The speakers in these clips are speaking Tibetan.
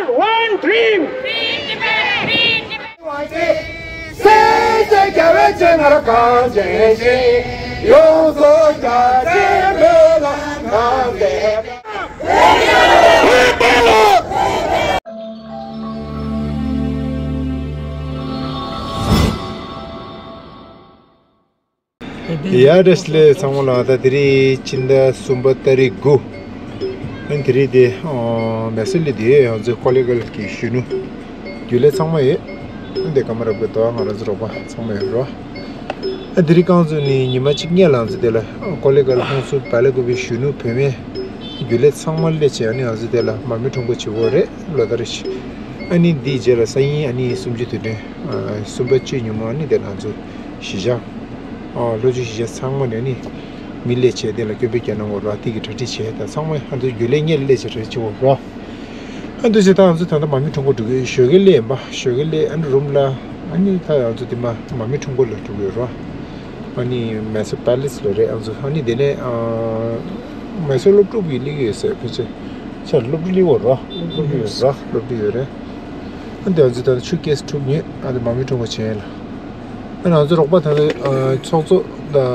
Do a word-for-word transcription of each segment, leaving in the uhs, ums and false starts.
One dream. སེམས་ཅན་རྒྱལ་བའི་སྤྱན་སྔར་གངས་ཅན་ཞིང་། ཡོངས་སུ་རྒྱ་ཆེའི་སྨོན་ལམ་གང་མཛད། ཡ་བཀྲ་ཤིས་བདེ་ལེགས་ཚང་མ་ལ། ད་དེ་རིང་ཕྱི་ཟླ་གསུམ་པ་ཏ་རིག་དགུ། ཨ་ནི་དེ་རིང་དེ་ཨ་མེ་སོར་ལ་དེ་ང་ཚོའི་ཀོ་ལི་གྷལ་གྱི་གཞོན་ནུ་རྒྱུན་ལས་ཚང་མ་ཡོད། ཨ་ནི་དེ་ཀ་མ་ར་བུ་དོ་ང་རང་ཚོ་རོགས་པ་ཚང་མ་ཡོད་རོ། ཨ་དེ་རིང་རྐང་བཙུགས་ནས་ཉི་མ་གཅིག་སྔོན་ལ་ང་ཚོ་དེ་ལ་ཀོ་ལི་གྷལ་ཧོང་སུར་བལ་ཀོ་པའི་གཞོན་ནུ་བུད་མེད་རྒྱུན་ལས་ཚང་མ་སླེབས་བྱས། ཨ་ནི་ང་ཚོ་དེ་ལ་མར་མེ་ཁྲོམ་སྐོར་བྱེད་ཀྱི་ཡོད་རེད། ལོ་ལྟར་རེ་བཞིན། ཨ་ནི་འདིའི་རྗེས་ལ་སང་ཉིན་ཨ་ནི་གསུམ་བཅུའི་དུས་དྲན་ཨ་གསུམ་པ་བཅུའི་ཉིན་མོ་ཨ་ནི་དེ་ལ་ང་ཚོ་གཞིས་ཆགས། ཨ་ལོ་རྒྱུས་གཞིས་ཆགས་ཚང་མ་ནས་ནི་མི་སླེབས་བྱས་དེ་ལ་སྐད་འབོད་རྒྱག་གནང་དགོས་ར། དེ་གི་གྲ་སྒྲིག་བྱས། ད་ཚང་མ་ཨ་ཚོ་རྒྱུན་ལས་སྔོན་ལ་སླེབས་བྱས་གྲ་སྒྲིག་བྱེད་དགོས་ར། ཨ་འདུག་བྱས་ད་ང་ཚོ་ད་ལྟ་མར་མེ་ཁྲོམ་སྐོར་འགྲོ་གི་ཡོད། ཞོགས་ཀས་སླེབས་ཡིན་པ། ཞོགས་ཀས་སླེབས་ཨ་ནི་རུམ་ལ། ཨ་ནི་ད་ང་ཚོ་དེ་མ་མར་མེ་ཁྲོམ་སྐོར་ལ་འགྲོ་གི་ཡོད་ར། ཨ་ནི་མེ་སོར་པེ་ལེ་སི་ལ་རེད། ཨ་ཚོ་ཨ་ནི་དེ་ནས་ཨ་མེ་སོར་སློབ་ཕྲུག་གི་སླེབས་ཀྱི་ཡོད་ཟེར། ཕལ་ཆེར་ཕྱིར་སློབ་ཕྲུག་སླེབས་ཡོད་ར། སློབ་ཕྲུག་ཡོད་ར། སློབ་ཕྲུག་ཡོད་རེད། ཨ་འདི་ང་ཚོ་ད་ཆུ་རྐྱལ་གྲུབ་ཉེ་ཨ་འདི་མར་མེ་ཁྲོམ་སྐོར་བྱས་ཡིན་ལ། ཨ་ང་ཚོ་རོགས་པ་ད་ལྟ་ཨ་ཚོགས་གཙོ་དང་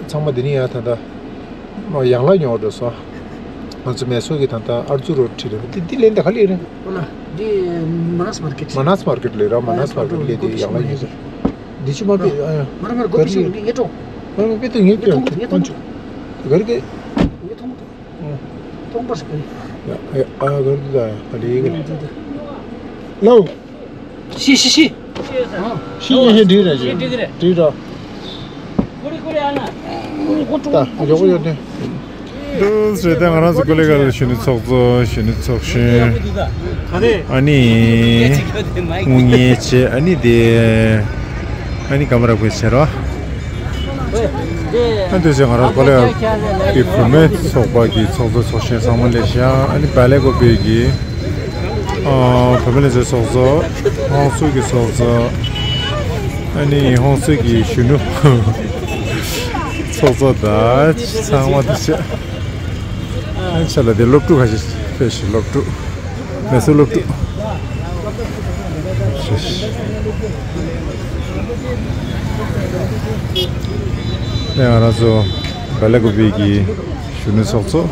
ཚང་མ་འདི་ནས་ཡར་ད་ལྟ་ཡང་ལ་ཉོ་འགྲོ་སོང་། ང་ཚོ་མེ་སོར་གྱི་ད་ལྟ་ཨར་ཙུ་རོ་ཁྲིད་རེད། འདི་འདི་ལེན་ད་ག་ལེ་རེད། འོ་ན་འདི་མ་ནས་མར་ཀེཊ། མ་ནས་མར་ཀེཊ་ལས་ར། མ་ནས་མར་ཀེཊ་ལས་དེ་ཡང་ལ་ཉོ་ཟེར། འདི་ཆུ་མ་པི་ཨ་ཡ། མ་ར་མ་ར་གོ་པི་ཤི་འདི་ངེད་ཀྲོ། མ་ར་མ་པི་ཏི་ངེད་ཀྲོ། ངེད་ཀྲོ། ག་རེ་གེ། ངེད་ཐོང་ཐོང་པ་ཞིག་གི། ཡ་ཡ་ཨ་ག་རེ་འདི་ད་ཡ་ག་རེ་གེ། ལོ། ཤི་ཤི་ཤི། ཤི་ཡི་ཧེ་འདི་ར་ཞི་འདི་ར། ད་ཡོག་ཡོག་ནི། འདུག་ཟེར་ཏེ་ང་རང་ཚོ་ཀོ་ལི་གྷལ་གཞོན་ནུ་ཚོགས་གཙོ། གཞོན་ནུ་ཚོགས་གཞོན། ཨ་ནི་དངུལ་གཉེར་བྱས། ཨ་ནི་དེ་ཨ་ནི་ཀ་མ་ར་བུད་བྱས་རོ། ཨ་འདུག་ཟེར་ང་རང་ཀོ་ལི་གྷལ་གྱི་བུད་མེད་ཚོགས་པ་གི་ཚོགས་གཙོ་ཚོགས་གཞོན་ཚང་མ་སླེབས་ཤག་ཨ་ནི་བལ་ཀོ་པེ་གི་ཨ་བུད་མེད་ལས་བྱེད་ཚོགས་གཙོ། ཧོང་སུར་གྱི་ཚོགས་གཙོ། ཨ་ནི་ཧོང་སུར་གྱི་གཞོན་ནུ་ཚོགས་གཙོ་དང་ཚང་མ་དེ་བྱས། ཨ་ནི་ཆ་ལ་དེ་སློབ་ཕྲུག་ཁ་ཤས་ཕེབས་ཤིང་། སློབ་ཕྲུག་མེ་སོར་སློབ་ཕྲུག་ནས་ང་རང་ཚོ་བལ་ཀོ་པེ་གི་གཞོན་ནུ་ཚོགས་གཙོ།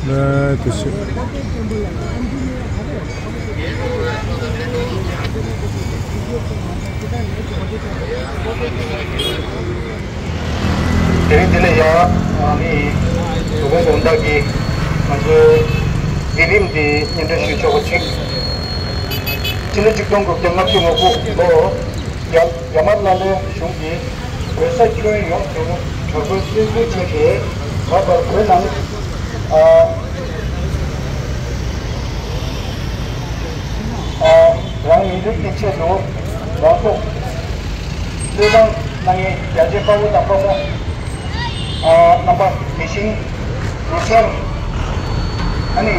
ལ་དུ་ཞུ། དེ་རིང་འདི་ལ་ཡང་ཨ་ནི་དོ་དགོང་དགོང་དག་གི་ང་ཚོའི་ལས་རིམ་འདི་སྙན་སྒྲོན་ཞུ་ཆོག་པ་ཅིག་ཕྱི་ལོ་ཆིག་སྟོང་དགུ་བརྒྱ་ལྔ་བཅུ་ང་དགུ་ལོ། རྒྱ་རྒྱ་དམར་ལ་ལོའི་གཞུང་གིས་བོད་ས་ཁྱོན་ཡོངས་སུ་དྲག་པོའི་བཙན་འཛུལ་བྱས་ཏེ། ད་བར་བོད་ནང་ཨ་ཨ་རང་མི་རིགས་ཀྱི་ཆེད་དུ་རང་སྲོག་བློས་བཏང་གནང་མཁན་རྒྱལ་གཅེས་དཔའ་བོ་དང་དཔའ་མོ་ཨ་རྣམ་པ། དེ་བཞིན་ཉེ་ཆར་ཨ་ནི་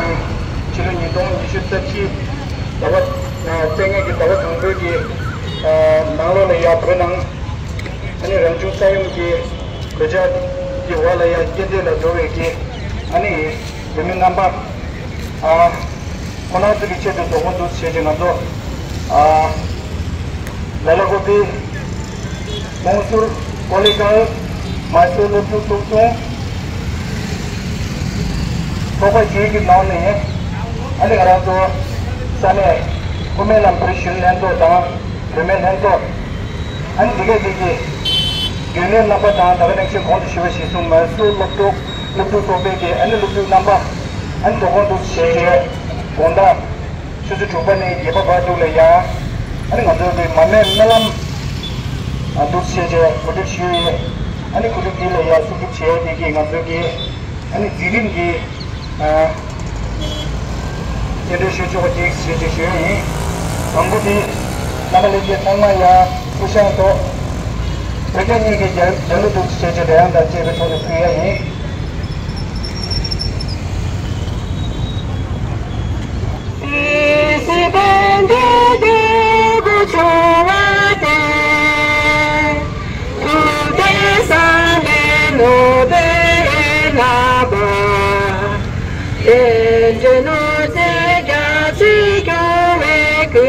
ཕྱི་ལོ་ཉིས་སྟོང་ཉི་ཤུ་རྩ་གཅིག་ཟླ་བ་ཨ་ཚེས་ལྔ་གི་ཟླ་བ་དང་པོའི་གི་ཨ་ནང་ལོགས་ལ་ཡ་བོད་ནང་ཨ་ནི་རང་བྱུང་ས་ཡོམ་གྱི་གོད་ཆག་གི་འོག་ལ་ཡ་རྐྱེན་འདས་ལ་འགྲོ་བའི་གི་ཨ་ནི་བོད་མི་རྣམ་པ་ཨ་ཁོ་ན་ཚོ་གི་ཆེད་དུ་དོ་དགོང་དུ་བྱས་ཏེ་ང་ཚོ་ཨ་བལ་ཀོ་པེ་ཧོང་སུར་ཀོ་ལི་གྷལ་མེ་སོར་སློབ་ཕྲུག་ཚོགས་ཆུང་ཚོགས་པ་བཅུ་གི་ནང་ནས་ཨ་ནི་ང་རང་ཚོ་ས་གནས་སྐུ་སྨན་ལམ་བོད་གཞོན་ལྷན་ཚོགས་དང་བུད་མེད་ལྷན་ཚོགས། ཨ་ནི་འདི་ག་འདི་གི་རྒྱུན་ལས་རྣམ་པ་དང་། ད་ག་ནང་བཞིན་གོང་དུ་ཞུས་པ་བཞིན་སོང་མེ་སོར་སློབ་ཕྲུག་སློབ་ཕྲུག་ཚོགས་པའི་གི་ཨ་ནི་སློབ་ཕྲུག་རྣམ་པ། ཨ་ནི་དོ་དགོང་དུ་བྱས་ཏེ་དགོང་དག་ཆུ་ཚོད་དྲུག་པ་ནས་བརྒྱད་པ་བར་དུ་ལ་ཡ་ཨ་ནི་ང་ཚོའི་གི་མར་མེ་སྨོན་ལམ་ཨ་འདུག་བྱས་ཏེ་གོ་སྒྲིག་ཞུས་ཡོད། ཨ་ནི་གོ་སྒྲིག་འདི་ལ་ཡ་སྲུང་སྐྱོབ་བྱས་ཏེ་གི་ང་ཚོའི་གི་ཨ་ནི་འཛིན་རིམ་གྱི་ཨ་སྙན་སྒྲོན་ཞུ་ཆོག་པ་ཅིག་ཞུ་ཅིག་ཞུ་ཡ་ཡིན། དང་པོ་དེ་རྣམ་པ་ལྷན་རྒྱས་ཚང་མ་ཡ་སྐུ་ཞབས་ཐོག་བོད་རྒྱ་གཉིས་ཀྱི་རྒྱལ་རྒྱལ་གླུ་འདུག་བྱས་ཏེ་དྲན་དང་བཅས་པའི་ཐོག་ནས་ཕུལ་ཡ་ཡིན། འདྲེ་ནོར་རྩེ་རྒྱ་ཆེ་སྐྱོང་བའི་སྐུ།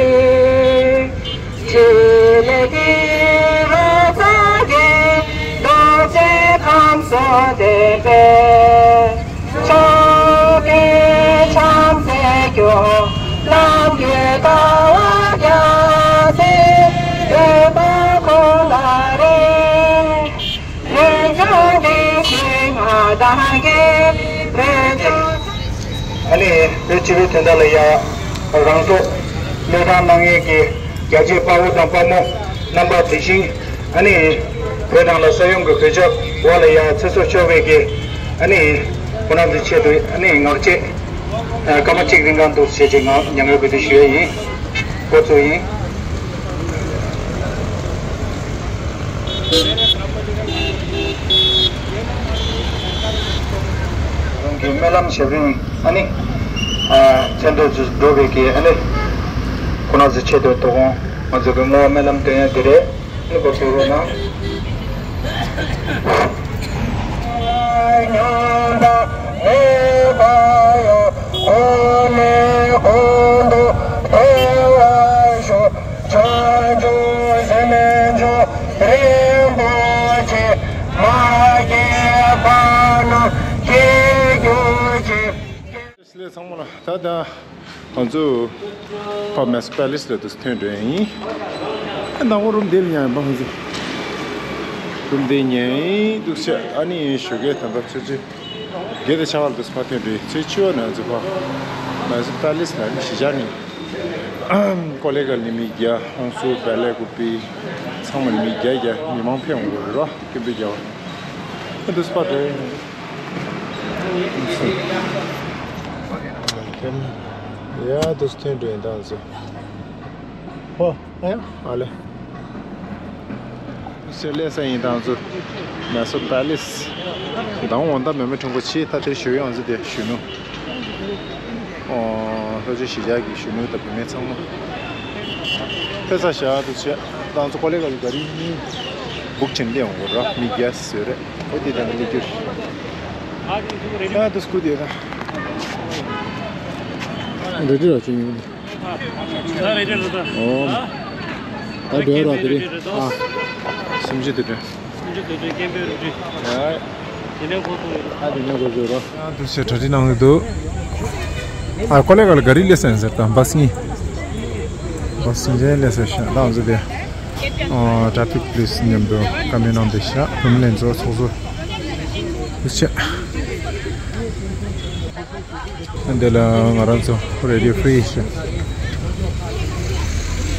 ཆེ་ལེ་ཀི་རོ་ཚ་གེ་རྡོ་རྗེ་ཁམས་གསུམ་བདེ་བའི། ཕྱོགས་ཀྱི་བྱམས་བརྩེ་སྐྱོང་ལམ་གྱི་ལྟ་བ་རྒྱ་ཆེ་འདོད་པ་ཁོ་ལ་རེ། ཨ་ནི་བོད་སྤྱི་པའི་དོན་དག་ལ་ཡ་རང་ཐོག་བློས་བཏང་གནང་མཁན་གྱི་རྒྱ་ཆེའི་དཔའ་བོ་དང་དཔའ་མོ་རྣམ་པ། དེ་བཞིན་ཨ་ནི་བོད་ནང་ལ་ས་ཡོམ་གྱི་གོད་ཆག་འོག་ལ་ཡ་ཚེ་སྲོག་ཤོར་བའི་གི་ཨ་ནི་ཁོ་རང་ཚོའི་ཆེད་དུ་ཨ་ནི་ངག་བཅད་སྐར་མ་གཅིག་རིང་གང་འདུག་བྱས་རྗེས་ངག་མྱ་ངན་གུས་འདུད་ཞུ་ཡ་ཡིན། འགོ་བཙུགས་ཡིན། རང་གི་སྨོན་ལམ་ཞབས་རིམ་ཨ་ནི་ཚེ་འདོད་ཚུལ་འགྲོ་བའི་གི་ཨ་ནི་ཁོ་ན་ཚོའི་ཆེད་དུ་དོ་དགོང་ང་ཚོ་གི་བསྔོ་བ་སྨོན་ལམ་འདོན་ཡ་དེ་རེད། ཨ་ནི་འགོ་ཚུགས་རོགས་གནང་། བྱང་ཆུབ་སེམས་མཆོག་རིན་པོ་ཆེ། མ་སྐྱེས་པ་རྣམས་སྐྱེ་གྱུར་ཅིག། ལགས་ཚང་མ་ལ་ད་ལྟ་ང་ཚོ་ཕ་མེ་སི་པེ་ལེ་སི་ལ་དུ་ཐོན་འགྲོ་ཡིན། ཨ་ནང་པ་རུམ་དེ་ལ་ཉན་པ་ང་ཚོ་རུམ་དེ་ཉན་ཡིན་འདུག་ཤག་ཨ་ནི་ཞོགས་ཀས་ད་ལྟ་ཆུ་ཚོད་བརྒྱད་དང་ཕྱེད་ཀ་ལ་དུ་ཕར་ཐོན་འགྲོ་ཡིན། ཚེས་བཅུ་པ་ནས་ང་ཚོ་ཕ་མེ་སི་པེ་ལེ་སི་ལ་ནི་གཞིས་ཆགས་ནས། ཀོ་ལེ་གལ་ནས་མི་བརྒྱ། ཧོན་སུར། བལ་ལེ་ཀུ་པི། ཚང་མ་ནས་མི་བརྒྱ་བརྒྱ་མི་མང་ཕེབས་འོང་གི་རེད་རོ། སྐད་འབོད་རྒྱག་པ། ཨ་འདུག་སེ་ཕར་འགྲོ་ཡིན། ཡ་འདུག་སེ་ཐོན་འགྲོ་ཡིན་ད་ང་ཚོ། ཧོ། ཨ་ཡ། ཨ་ལེ། སེ་ལེ་ས་ཡིན་ད་ང་ཚོ། མེ་སོ་པེ་ལེ་སི། ད་འོང་ད་མེ་མེ་ཁྲོམ་སྐོར་ཆེ་ད་དེར་ཞུ་ཡོང་ཚེ་དེ་གཞོན་ནུ། ཨོ། ལྷོ་ཕྱོགས་གཞིས་ཆགས་ཀྱི་གཞོན་ནུ་དང་བུད་མེད་ཚང་མ་ཕེབས་ས་ཤག་འདུག་ཤག་ད་ང་ཚོ་ཀོ་ལེ་གལ་གྱི་ག་རི་གཉིས་བུག་བྱས་ནས་སླེབས་ཡོང་གི་རེད། མི་བརྒྱ་ཙམ་རེད། ཨོ་དེ་དང་སླེབས་རྒྱུ་རེད། ཡ་འདུག་སེ་སྐུ་དེ་ད། རེ་ཌི་ར་ཅིག་ཡིན། ད་རེ་ཌི་རེད་ད། ཨོ། ད་འགྲོ་ཡ་ར་དེ་རེད། ཨ། སུམ་ཅུ་དེ་འདྲ། སུམ་ཅུ་དེ་འདྲ་སྐད་འབོད་རེ་ཌི། ཡ། དེ་ནས་འགོ་ཚུགས་རེད། ཨ་དེ་ནས་འགོ་ཚུགས་རོ། ཨ་འདུག་སེ་གྲ་སྒྲིག་གནང་གི་འདུག་ཨ་ཀོ་ལེ་གལ་ག་རི་སླེབས་ས་ཡིན་ཟེར་ད་བྷ་སི་གཉིས། བྷ་སི་གཉིས་སླེབས་ས་ཤག་ད་ང་ཚོ་དེ། ཨོ་ཊ་ཕིག་པུ་ལི་སི་མཉམ་དུ་བཀའ་མོལ་གནང་བསྡད་ཤག་བུད་མེད་ལྷན་ཚོགས་ཚོགས་གཙོ། འདུག་སེ། འདི་ལ་ང་རང་ཚོ་རེ་ཌི་ཡོ་ཧྥི་རི་ཞེས་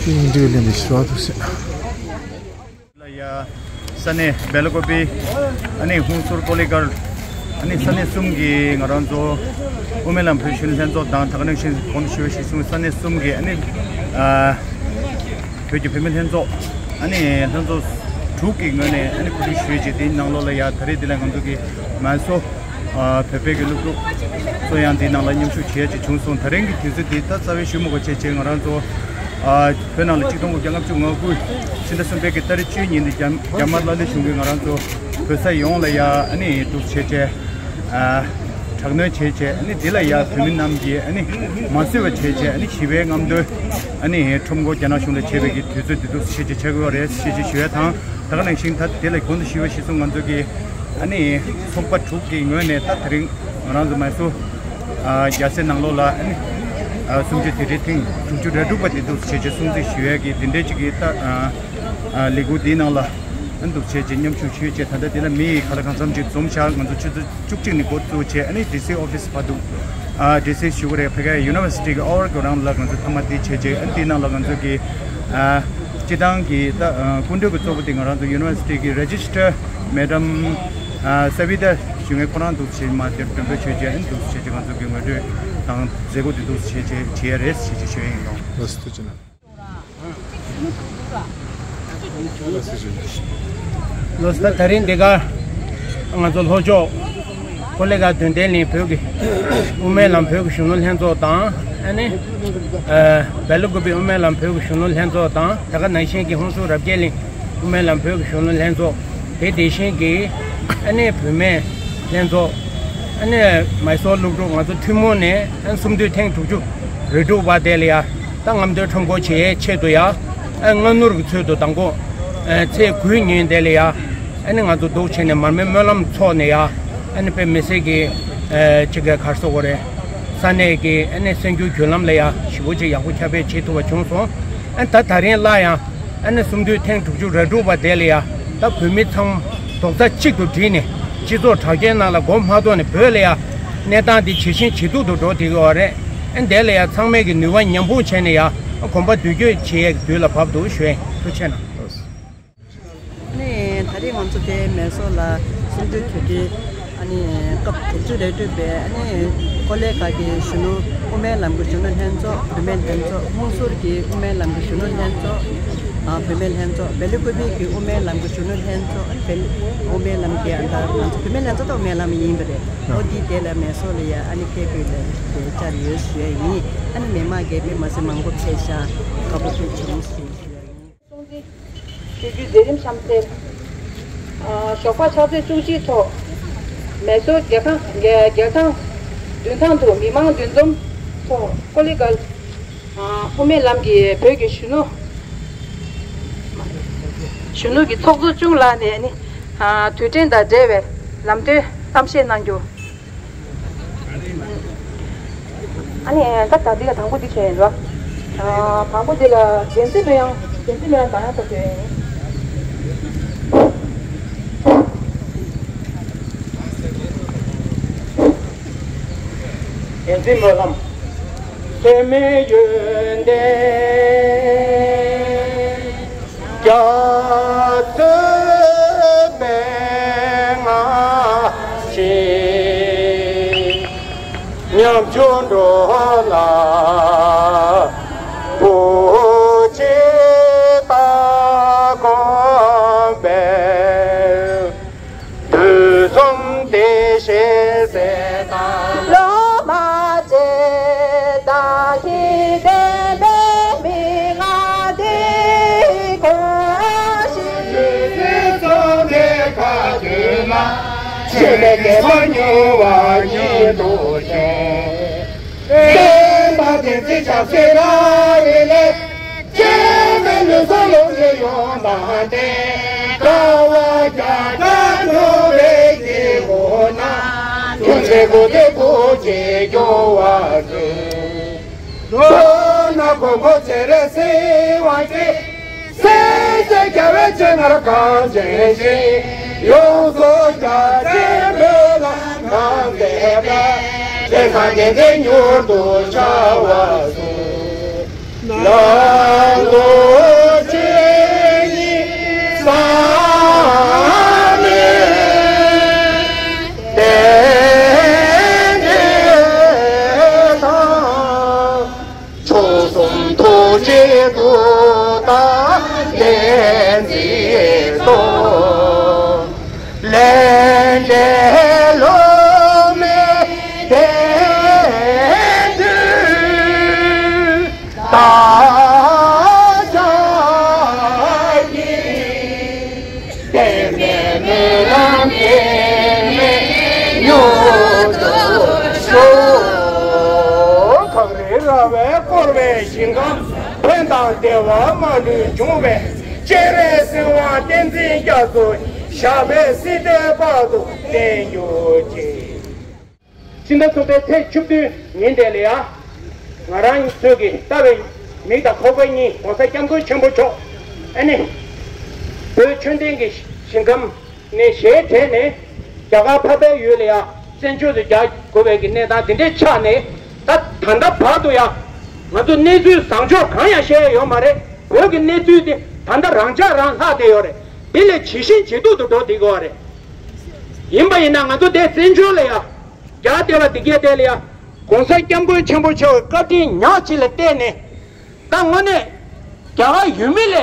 ཨིན་ཊར་བིའུ་ལེན་པའི་ཞུ་བ་འདུག་སེ། ལ་ཡ་ས་གནས་བེ་ལ་ཀོ་པི་ཨ་ནི་ཧུན་སུར་ཀོ་ལེ་གལ་ཨ་ནི་ས་གནས་གསུམ་གྱི་ང་རང་ཚོ་དབུ་མའི་ལམ་བོད་གཞོན་ལྷན་ཚོགས་དང་ད་ག་ནང་བཞིན་གོང་དུ་ཞུ་བ་ཞིག་གསུངས་ས་གནས་གསུམ་གྱི་ཨ་ནི་ཨ་བོད་ཀྱི་བུད་མེད་ལྷན་ཚོགས་ཨ་ནི་ལྷན་ཚོགས་དྲུག་གི་ངོས་ནས་ཨ་ནི་གོ་སྒྲིག་ཞུས་རྗེས་དེའི་ནང་ལོགས་ལ་ཡ་ད་རེས་འདི་ལ་ང་ཚོ་གི་མང་གཙོ། ཨ་བོད་པའི་གི་སློབ་ཕྲུག་གཙོ་ཡང་འདིའི་ནང་ལ་མཉམ་ཞུགས་བྱེད་ཡ་ཅིག་བྱུང་སོང་། ད་རིང་གི་དུས་ཚོད་འདི་ད་རྩ་བའི་ཤུལ་མུ་ག་བྱས་བྱས་ང་རང་ཚོ་ཨ་བོད་ནང་ལ་ཆིག་སྟོང་དགུ་བརྒྱ་ལྔ་བཅུ་ང་དགུ་ཕྱི་ཟླ་གསུམ་པའི་གི་ཏ་རིག་བཅུའི་ཉིན་འདི་རྒྱ་རྒྱ་དམར་ལ་ལས་བྱུང་གི་ང་རང་ཚོ་བོད་ས་ཡོངས་ལ་ཡ་ཨ་ནི་འདུག་བྱས་བྱས་ཨ་དྲག་གནོན་བྱས་བྱས་ཨ་ནི་འདི་ལ་ཡ་བོད་མི་རྣམས་ཀྱིས་ཨ་ནི་མ་བཟོད་པ་བྱས་བྱས་ཨ་ནི་ཞི་བའི་རྔམ་སྟོན་ཨ་ནི་ཁྲོམ་སྐོར་རྒྱ་ནག་གཞུང་ལ་བྱས་པའི་གི་དུས་ཚོད་འདི་འདུག་བྱས་བྱས་བྱེད་དགོས་པ་རེད་ཞེས་ཅིག་ཞུ་ཡ་དང་། ད་ག་ནང་བཞིན་ད་དེ་ལས་གོང་དུ་ཞུས་པ་གཞིར་བཟུང་ང་ཚོ་གི་ཨ་ནི་ཚོགས་པ་དྲུག་གི་ངོས་ནས་ད་དེ་རིང་ང་རང་ཚོ་མང་གཙོ་ཨ་རྒྱལ་སའི་ནང་ལོགས་ལ་ཨ་ནི་ཨ་གསུམ་བཅུ་དེ་རེ་ཐེངས་དྲུག་ཅུ་རེ་དྲུག་པ་དེ་འདུག་བྱས་བྱས་སྲུང་བརྩི་ཞུ་ཡས་ཀྱི་དེ་འདྲའི་ཅིག་གི་ད་ཨ་ཨ་ལས་འགུལ་འདིའི་ནང་ལ་ཨ་འདུག་བྱས་བྱས་མཉམ་ཞུགས་ཞུས་བྱས། ད་ལྟ་དེ་ལ་མི་ག་ལ་གང་འཚམ་ཅིག་འཛོམས་ཤག་ང་ཚོ་ཆུ་ཚོད་བཅུ་གཅིག་ནས་འགོ་བཙུགས་བྱས་ཨ་ནི་ཌི་སི་ཨོ་ཕི་སི་བར་དུ་ཨ་ཌི་སི་ཞུ་གི་རེད། ཕ་གིའི་ཡུ་ནི་ཝར་སི་ཊི་གི་ཨོ་ཝར་གོ་རང་ལ་ང་ཚོ་མཐའ་མ་དེ་བྱས་བྱས་ཨ་ནི་དེའི་ནང་ལ་ང་ཚོ་གི་ཨ་སྤྱི་བཏང་གི་ད་ཨ་སྐུ་མགྲོན་གྱི་གཙོ་བོ་དེ་ང་རང་ཚོ་ཡུ་ནི་ཝར་སི་ཊི་གི་རེ་ཇི་སི་ཊར་མེ་ཌམ་ཨ་ས་བི་ཏཱ་ཞུ་མཁན་ཁོ་རང་འདུག་བྱས་མ་དེར་མགྲོན་འབོད་ཞུས་བྱས་ཨ་ནི་འདུག་བྱས་བྱས་ང་ཚོ་གི་ངོ་སྤྲོད་དང་མཛད་སྒོ་དེ་འདུག་བྱས་བྱས་བྱས་རེད་ཞེས་བྱས་ཞུ་ཡ་ཡིན་ནོ། ལགས་སོ་ཐུགས་རྗེ་གནང་། ལགས་སོ། ད་ད་རིང་འདི་ག་ང་ཚོ་ལྷོ་ཕྱོགས་ཀོ་ལི་གལ་དོན་ལྡན་གླིང་བོད་ཀྱི་དབུ་མའི་ལམ་བོད་ཀྱི་གཞོན་ནུ་ལྷན་ཚོགས་དང་ཨ་ནི་ཨ་བེ་ལ་ཀུ་པི་དབུ་མའི་ལམ་བོད་ཀྱི་གཞོན་ནུ་ལྷན་ཚོགས་དང་ད་ག་ནང་བཞིན་གྱི་ཧོན་སུར་རབ་རྒྱས་གླིང་དབུ་མའི་ལམ་བོད་ཀྱི་གཞོན་ནུ་ལྷན་ཚོགས་དེ་དེ་བཞིན་གྱི་ཨ་ནི་བུད་མེད་ལྷན་ཚོགས་ ཨ་ནི་མའི་སོར་སློབ་ཕྲུག་ང་ཚོ་ཐུན་མོང་ནས་ཨ་གསུམ་བསྡུས་ཐེངས་དྲུག་ཅུ་རེ་དྲུག་པ་དེ་ལ་ཡ། ད་རྔམ་སྟོན་ཁྲོམ་སྐོར་བྱེད་ཡའི་ཆེད་དུ་ཡ། ཨ་སྔ་སྣུར་གྱི་ཚུལ་དུ་དང་པོ་ཨ་ཚེས་དགུའི་ཉིན་དེ་ལ་ཡ། ཨ་ནི་ང་ཚོ་འདུག་བྱས་ནས་མར་མེའི་སྨོན་ལམ་ཚོགས་ནས་ཡ། ཨ་ནི་དཔེ་མི་སྲིད་ཀྱི་ཨ་ཅིག་ག་གར་སོ་གོ་རེད། ས་གནས་ཀྱི་ཨ་ནི་གསར་འགྱུར་བརྒྱུད་ལམ་ལ་ཡ་ཞེ་པོ་ཅིག་ཡག་པོ་ཁྱབ་སྤེལ་བྱེད་ཐུབ་པ་བྱུང་སོང་། ཨ་ད་ད་རིང་སླར་ཡང་ཨ་ནི་གསུམ་བསྡུས་ཐེངས་དྲུག་ཅུ་རེ་དྲུག་པ་དེ་ལ་ཡ། ད་བོད་མི་ཚང་མ་རྡོག་རྩ་གཅིག་ཏུ་བསྒྲིལ་ནས་སྤྱི་ཚོགས་དྲ་རྒྱའི་ནང་ལ་མགོ་མ་འཐོམས་ནས་བོད་ལ་ཡ་གནས་སྟངས་འདི་ཇེ་ཞན་ཇེ་སྡུག་ཏུ་འགྲོ་བསྡད་ཀྱི་ཡོད་རེད། ཨ་འདི་ལ་ཡ་ཚང་མས་ཀྱི་ནུས་པ་མཉམ་སྤུངས་བྱས་ནས་ཡ་གོམ་པ་མདུན་སྐྱོད་བྱེད་ཡས་ཀྱི་དུས་ལ་བབས་འདུག་ཞུ་ཡས། ཐུགས་རྗེ་གནང་། ནས་ད་རེས་ང་ཚོ་དེ་མེ་སོར་ལ་གསུམ་བསྡུས་དུས་དྲན་ཨ་ནི་སྐབས་དྲུག་ཅུ་རེ་དྲུག་པའི་ཨ་ནི་ཀོ་ལི་གྷལ་གྱི་གཞོན་ནུ་དབུ་མའི་ལམ་གྱི་གཞོན་ནུ་ལྷན་ཚོགས། བུད་མེད་ལྷན་ཚོགས། དབུ་མ་སོར་གྱི་དབུ་མའི་ལམ་གྱི་གཞོན་ནུ་ལྷན་ཚོགས། ཨ་བུད་མེད་ལྷན་ཚོགས། བེ་ལི་ཀུ་པི་གི་དབུ་མའི་ལམ་གྱི་གཞོན་ནུ་ལྷན་ཚོགས། ཨ་ནི་བེ་ལི་དབུ་མའི་ལམ་གྱི་ཨ་ད་ང་ཚོ་བུད་མེད་ལྷན་ཚོགས་དང་དབུ་མའི་ལམ་ཡིན་པ་རེད། ཨོ་དེའི་དེ་ལ་མེ་སོར་ལ་ཡ་ཨ་ནི་སྐད་འབོད་ལ་དེ་བཅར་ཡོད་ཞུ་ཡ་ཡིན། ཨ་ནི་མི་མང་གིས་དཔེ་མི་སྲིད་མང་པོ་ཕེབས་ཤག་དགའ་པོ་དཔེ་བྱུང་ཞེས་ཞུ་ཡ་ཡིན། སྲུང་བརྩི་ཞུ་རྒྱུའི་མཛད་རིམ་གཤམ་གསལ། ཨ་ཞོགས་པ་ཕྱག་ཚོད་བཅུ་གཅིག་ཐོག་མེ་སོར་རྒྱལ་ཁང་རྒྱལ་རྒྱལ་ཐང་མདུན་ཐང་དུ་མི་མང་འདུ་འཛོམས་ཐོག་ཀོ་ལི་གྷལ་ཨ་དབུ་མའི་ལམ་གྱི་བོད་ཀྱི་གཞོན་ནུ་གཞོན་ནུ་གི་ཚོགས་གཙོ་གཅུང་ལགས་ནས་ནི་ཨ་དུས་དྲན་དང་འབྲེལ་བའི་ལམ་སྟོན་གཏམ་བཤད་གནང་རྒྱུ། ཨ་ནི་ད་ད་འདི་ལ་དང་པོ་འདི་བྱས་ཡིན་རོ། ཨ་དང་པོ་འདི་ལ་འགན་འཛིན་མི་ཡང་འགན་འཛིན་མི་ཡང་གང་ཡང་ཐོབ་ཐུབ་ཡིན། འགན་འཛིན་སྨོན་ལམ། སེམས་ཡོན་ཏན། རྒྱ་མཚོའི་མན་ངག་བཞིན། ཉམ་ཆུང་འགྲོ་ལ་བུ་གཅིག་ལྟ་དགོངས་པའི། དུས་གསུམ་བདེ་གཤེགས་ཟས་དང་། སློབ་མ་བཅས་དང་ཤེས་ལྡན་པའི་མན་ངག་འདི་གོ་ཞིང་། ཆོས་ཚོགས་འདི་ཁ་བསྡུས་ན། ཆོས་ལས་འདས་པ་མྱུར་བ་ཉིད་དུ་བྱོན། བསྟན་པ་བསྟན་འཛིན་ཕྱག་འཚལ་རབ་དབྱེ་ལས། སྐྱེས་པའི་ལུས་སྲོག་ལོངས་སྤྱོད་ཡོངས་དང་ལྡན། དགའ་བ་རྒྱ་གར་འགྲོ་བའི་སྐྱེ་བོ་རྣམས། ཐུགས་རྗེའི་སྒོ་དེ་ཐུགས་རྗེས་སྐྱོང་བར་མཛོད། མདོར་ན་མགོན་པོ་སྤྱན་རས་གཟིགས་དབང་ཕྱུག་སྲས་བཅས་རྒྱལ་བའི་སྤྱན་སྔར་གངས་ཅན་ཞིང་། ཡོངས་སུ་རྒྱ་ཆེའི་སྨོན་ལམ་གང་མཛད་པའི། བསྟན་དང་བསྟན་འཛིན་མྱུར་དུ་འཆར་བར་གསོལ། ནང་དུ་ཆོས་ཉིད་བཟང་མིན་བསྟན་འགྲོའི་དང་། མཆོག་གསུམ་ཐུགས་རྗེའི་མཐུ་དང་ལྡན་ཚེ་སྟོང་། ལས་འབྲས་བསླུ་མེད་བདེན་མཐུ་བདག་ཅག་གི། བསྟན་པའི་སྨོན་ལམ་འབྱོངས་པའི་མྱུར་དུ་ཤོག་གངས་རི་ར་བས་བསྐོར་བའི་ཞིང་ཁམས། ཕན་དང་བདེ་བ་མ་ལུས་འབྱུང་བའི། སྤྱན་རས་གཟིགས་དབང་བསྟན་འཛིན་རྒྱ་མཚོ། ཞབས་པད་སྲིད་མཐའི་བར་དུ་བརྟན་གྱུར་ཅིག་སྤྱི་ཟླ་གསུམ་པའི་ཚེས་བཅུ་བདུན་ཉིན་དེ་ལ་ཡ། ང་རང་ཚོས་ཀྱི་ལྟ་བའི་མིག་དང་ཁོག་པའི་གཉིས་༸གོང་ས་༸སྐྱབས་མགོན་ཆེན་པོ་མཆོག་ཨ་ནི། བོད་ཆོས་ལྡན་གྱི་ཞིང་ཁམས་ནས་ཞལ་བགྲད་ནས། རྒྱ་གར་འཕགས་པའི་ཡུལ་ལ་ཡ་བཙན་བྱོལ་དུ་རྒྱག་དགོས་པའི་གི་གནས་སྟངས་དེ་འདྲའི་ཆགས་ནས། ད་ད་ལྟ་བར་དུ་ཡ། ང་ཚོ་གནས་ཚུལ་བཟང་ཕྱོགས་གང་ཡང་བཤད་ཡ་ཡོད་མ་རེད། བོད་ཀྱི་གནས་ཚུལ་དེ་ད་ལྟ་རང་ཆགས་རང་ལྷག་བསྡད་ཡོད་རེད། དེ་ལས་ཇེ་ཞན་ཇེ་སྡུག་ཏུ་འགྲོ་བསྡད་ཀྱི་ཡོད་རེད། ཡིན་པ་ཡིན་ན་ང་ཚོ་དེ་བཙན་བྱོལ་ལ་ཡ། རྒྱ་སྡེ་བ་འདི་གའི་སྡེ་ལ་ཡ། ༸གོང་ས་༸སྐྱབས་མགོན་ཆེན་པོ་མཆོག་གི་བཀའ་དྲིན་ཉག་གཅིག་ལ་བརྟེན་ནས། ད་དངོས་གནས་རྒྱ་གར་ཡུལ་མི་ལས་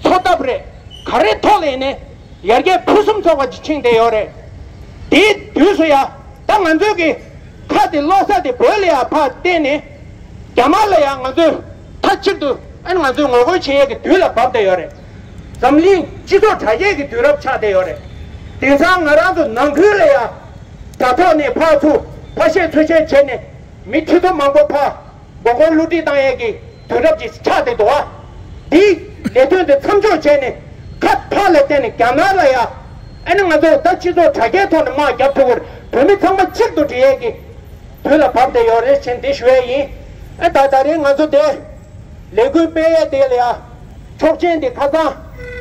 འཚོ་ཐབས་རེད། ག་རེ་ཐོག་ལ་ཡིན་ནའི་ཡར་རྒྱས་ཕུན་སུམ་ཚོགས་པ་ཅིག་ཕྱིན་བསྡད་ཡོད་རེད། དེའི་དུས་སུ་ཡ། ད་ང་ཚོའི་གི་ཁ་དེ་སློག་ས་དེ་བོད་ལ་ཡ་ཕར་བལྟས་ནས། རྒྱ་དམར་ལ་ཡ་ང་ཚོས་མཐའ་གཅིག་ཏུ་ཨ་ནི་ང་ཚོས་ངོ་རྒོལ་བྱེད་ཡས་ཀྱི་དུས་ལ་བབས་བསྡད་ཡོད་རེད། འཛམ་གླིང་སྤྱི་ཚོགས་དྲ་རྒྱའི་གི་དུས་རབས་ཆགས་བསྡད་ཡོད་རེད། དེང་སང་ང་རང་ཚོ་ནང་ཁུལ་ལ་ཡ། དྲ་ཐོག་ནས་ཕར་ཚུར་ཕར་བཤད་ཚུར་བཤད་བྱས་ནས་མི་ཁྲི་ཚོ་མང་པོ་ཕར་མགོ་སྐོར་བསླུ་བྲིད་བཏང་ཡས་ཀྱི་དུས་རབས་ཅིག་ཆགས་བསྡད་འདུག་ཨ། འདིའི་ལས་དོན་དེ་མཚམས་འཇོག་བྱས་ནས་ཁ་ཕར་ལ་བསྟན་ནས་རྒྱ་ནག་ལ་ཡ། ཨ་ནི་ང་ཚོ་ད་སྤྱི་ཚོགས་དྲ་རྒྱའི་ཐོག་ནས་དམག་རྒྱབ་ཐུབ་པར་བོད་མི་ཚང་མ་གཅིག་ཏུ་སྒྲིལ་ཡས་ཀྱི་དུས་ལ་བབས་བསྡད་ཡོད་རེད་ཅེས་འདི་ཞུ་ཡས་ཡིན། ཨ་ད་ད་རེས་ང་ཚོ་དེ། ལས་འགུལ་སྤེལ་ཡས་དེ་ལ་ཡ། ཆོག་མཆན་དེ་ཁ་སང་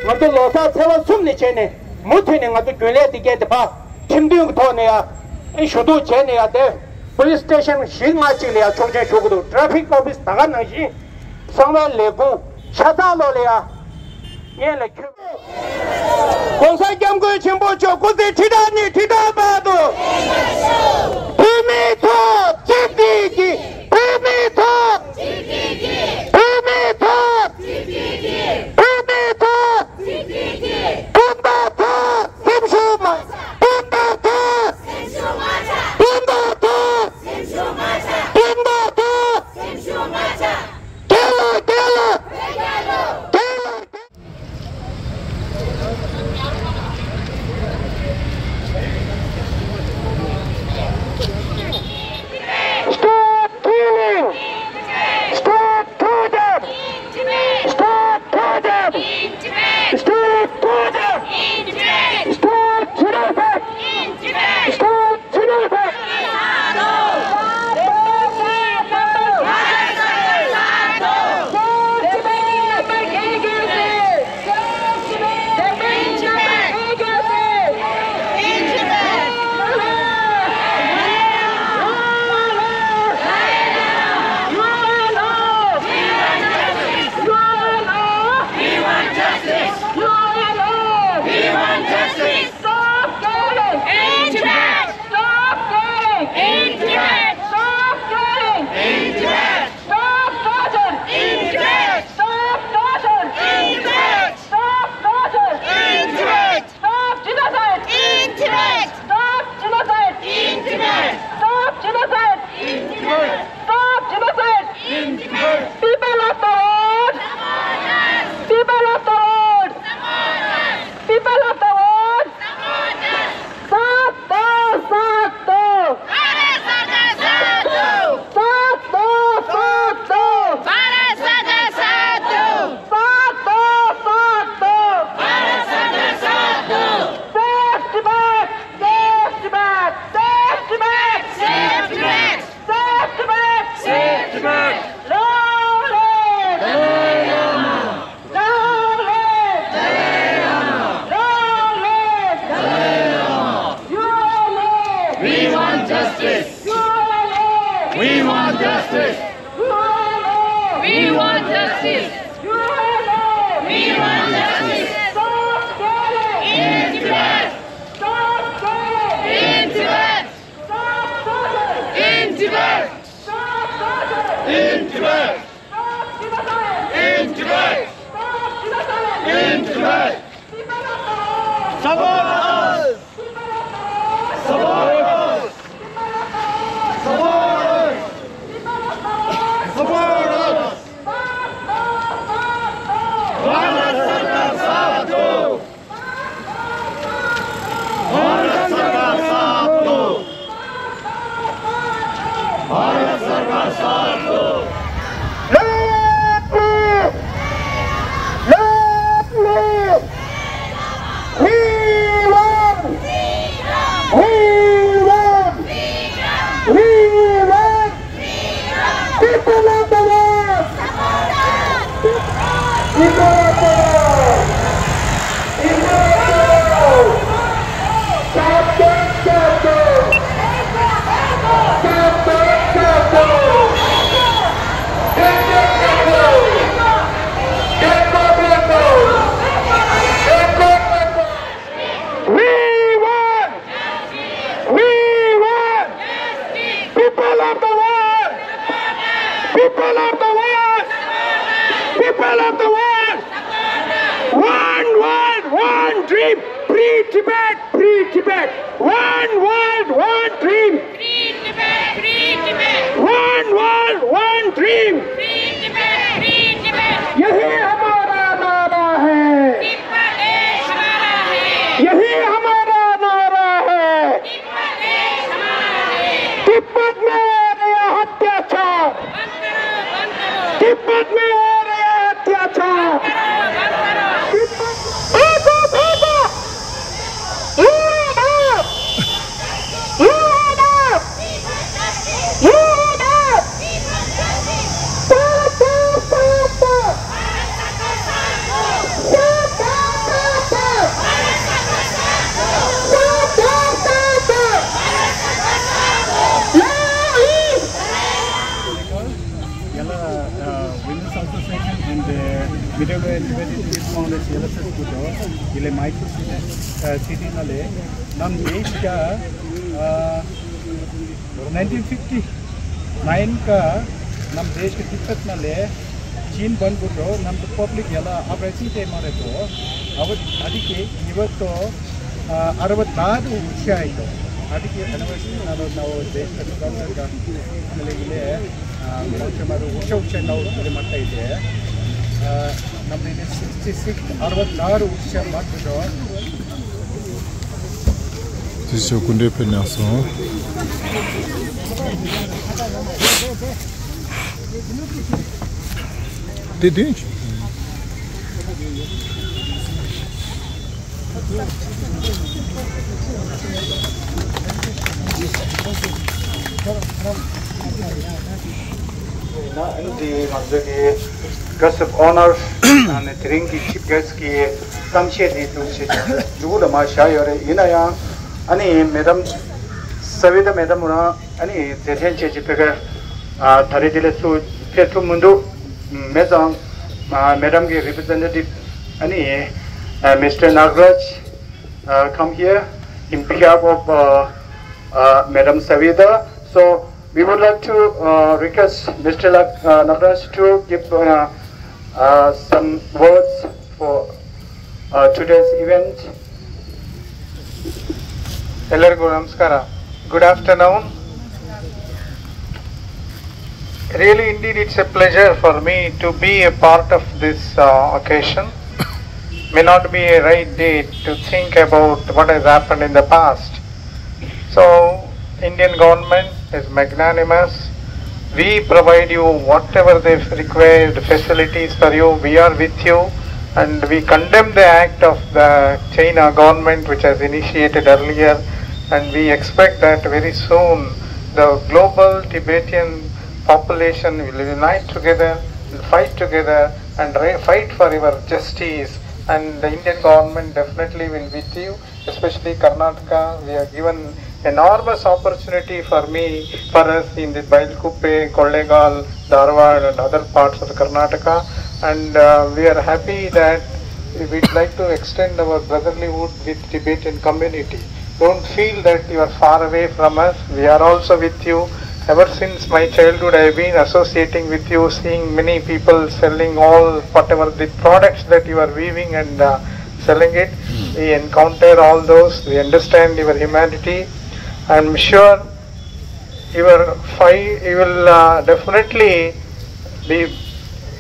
ང་ཚོ་ལོ་གསར་ཚེས་པ་གསུམ་ནས་བྱས་ནས་མུ་མཐུད་ནས་ང་ཚོ་རྒྱུན་ལས་དེ་གས་དེ་ཕར་ཁྲིམས་མཐུན་གྱི་ཐོག་ནས་ཡ། ཨེ་ཞུ་གཏུག་བྱས་ནས་ཡ་དེ་པུ་ལིས་སི་ཊེ་ཤན་བཞི་ལྔ་གཅིག་ལ་ཡ་ཆོག་མཆན་ཞུ་གི་འདུག་ཊེ་ཕིག་ཨོ་ཕི་སི་ད་ག་ནང་བཞིན་གསང་བའི་ལས་ཁུངས་ཆ་ཚང་ལོག་ལ་ཡ། སྔོན་ལ་ཁྱོད། ༸གོང་ས་༸སྐྱབས་མགོན་ཆེན་པོ་མཆོག་སྐུ་ཚེ་ཁྲི་ཕྲག་ནས་ཁྲི་ཕྲག་བར་དུ། བོད་མིའི་ཐོག་གཅིག་སྒྲིལ་གྱིས། བོད་མིའི་ཐོག་བོད་མིའི་ཐོག་བོད་མིའི་ཐོག་སྤུན་ཟླ་ཐོག་སེམས་ཤུགས་མ། སྤུན་ཟླ་ཐོག་སྤུན་ཟླ་ཐོག་སྤུན་ཟླ་ཐོག་རྒྱལ་ལོ། རྒྱལ་ལོ། རྒྱལ་ལོ། Stop killing! Stop torture! Stop torture! Stop torture! Stop genocide! Stop genocide! Stop killing! In Tibet! Stop killing! In Tibet! Stop killing! In Tibet! Stop torture! In Tibet! Stop torture! In Tibet! Stop torture! In Tibet! Stop genocide! In Tibet! Stop genocide! In Tibet! Stop genocide! In Tibet! Stop genocide! In Tibet! People of the world! People of the world! People of the world! साथ दो, साथ दो! भारत सरकार साथ दो! साथ दो, साथ दो! भारत सरकार साथ दो! साथ दो, साथ दो! भारत सरकार साथ दो! Save Tibet! Save Tibet! Save Tibet! Save Tibet! Save Tibet! Save Tibet! Long live! Long live! Long live! We want justice! We want justice! We want justice! We want justice! Stop killing! In Tibet! Stop killing! In Tibet! Stop torture! In Tibet! Stop torture! In Tibet! Stop genocide! In Tibet! Stop genocide! In Tibet! People of the world! Support us! People of the world! Support us! People of the world! Support us! People of the world! Support us! साथ दो, साथ दो! भारत सरकार साथ दो! भारत सरकार साथ दो! भारत सरकार साथ दो! Let me! Let me! We want! We want! We want! People of the world! People of the world! People of the world! Stop them, stop them! Stop them, stop them! Get them, get them! Get them, get them! Get them, get them! We want! We want! People of the world! People of the world! People of the world! One world, one dream! Free Tibet! Free Tibet! One world, one dream! Free Tibet! Free Tibet! One world, one dream! Free Tibet! Free Tibet! यही हमारा नारा है। Tibet हमारा है। यही हमारा नारा है। Tibet Yellow, uh, Women's Association and, uh, Middle Way Tibet Youth Congress, L S S, kudo, ile Mysore city, uh, city na le, nam desh ka, uh, nineteen fifty-nine ka, nam desh ke Tibet na le, Chin ban kudo, nam to public yala uprising te mare to, awa, adi ke, niwa to, uh, arwa dadu ushai to, adi ke anniversary na lo na o desh ka to ka, na le ile, Miram chema ru ucha ucha nau rimata ide. Namri ne sixty six arwat nar ucha mat do. This is Kunde Penyaso. Did you? ན་ཨ་ནི་དེ་ང་ཚོ་གི་Guest of Honor ཨ་ནི་དེ་རིང་གི་Chief Guest གི་གཏམ་བཤད་དེ་འདུག་ཅེས་མཇུག་ལ་མར་བཞག་ཡོད་རེད། ཡིན་ན་ཡང་ཨ་ནི་Madam Savita Madam རང་ཨ་ནི་མཛད་འཕྲིན་བྱེད་ཀྱི་ཕེབས་ཀར་ད་རེས་དེ་ལས་སུ་ཕེབས་ཐུབ་མི་འདུག་མེད་ཙང་Madam གི་Representative ཨ་ནི་Mister Nagaraj uh, come here in behalf of uh, uh, Madam Savita. So we would like to uh, request Mister Lak- uh, Nagaraj to give uh, uh, some words for uh, today's event. ಎಲ್ಲರಿಗೂ ನಮಸ್ಕಾರ. Good afternoon. Really, indeed, it's a pleasure for me to be a part of this uh, occasion. May not be a right day to think about what has happened in the past. So, Indian government is magnanimous. We provide you whatever the required facilities for you. We are with you, and we condemn the act of the China government which has initiated earlier, and we expect that very soon the global Tibetan population will unite together, will fight together, and re- fight for your justice. And the Indian government definitely will with you, especially Karnataka. We are given enormous opportunity for me, for us in the Bailkuppe, Kollegal, Dharwad, and other parts of Karnataka. And uh, we are happy that we'd like to extend our brotherlyhood with Tibetan community. Don't feel that you are far away from us. We are also with you. Ever since my childhood, I have been associating with you, seeing many people selling all whatever the products that you are weaving and uh, selling it. We encounter all those. We understand your humanity. I'm sure you will fight, you will uh, definitely be,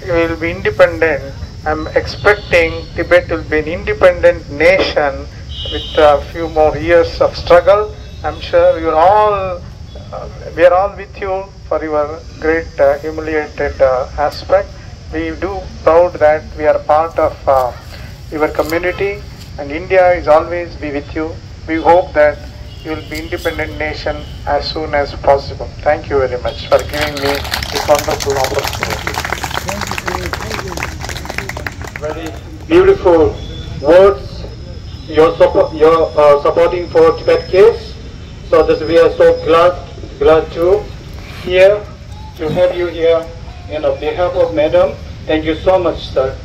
you will be independent. I'm expecting Tibet will be an independent nation with a few more years of struggle. I'm sure you're all, uh, we are all with you for your great uh, humiliated uh, aspect. We do proud that we are part of uh, your community, and India is always be with you. We hope that you will be independent nation as soon as possible. Thank you very much for giving me this wonderful opportunity. Very beautiful words. Your support, your uh, supporting for Tibet case. So this we are so glad, glad to hear, to have you here in the behalf of Madam. Thank you so much, sir.